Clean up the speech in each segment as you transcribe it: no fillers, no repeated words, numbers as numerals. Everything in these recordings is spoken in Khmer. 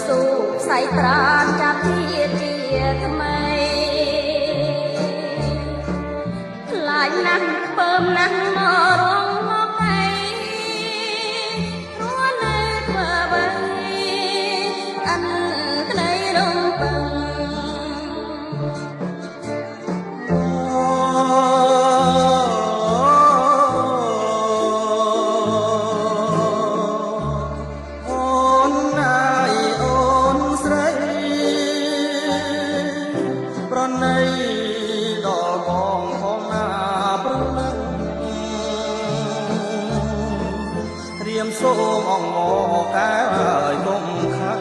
ស៊ូផ្សៃប្រានចាប់ជាជាថ្មីខ្លាចណាស់ខ្ពើមណាស់មករងមកកៃរស់នៅធ្វើអ្វីអិនក្តីរំពឹង ដល់បងផងណាព្រលឹងរៀមសូមអងមកកែឲ្យគុំខឹង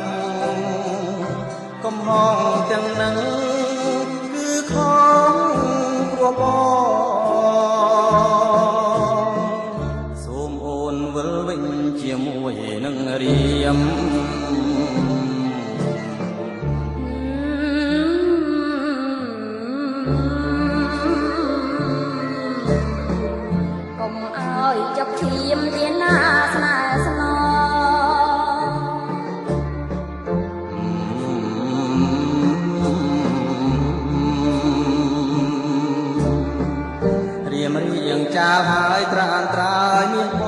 កំហងទាំងនឹងគឺខំព្រោះបងសូមអូនវិលវិញជាមួយនឹងរៀម ចុកឈាមជាណាស្នេហ៍ស្នង រៀមរៀងចាលហើយត្រានត្រើយមានប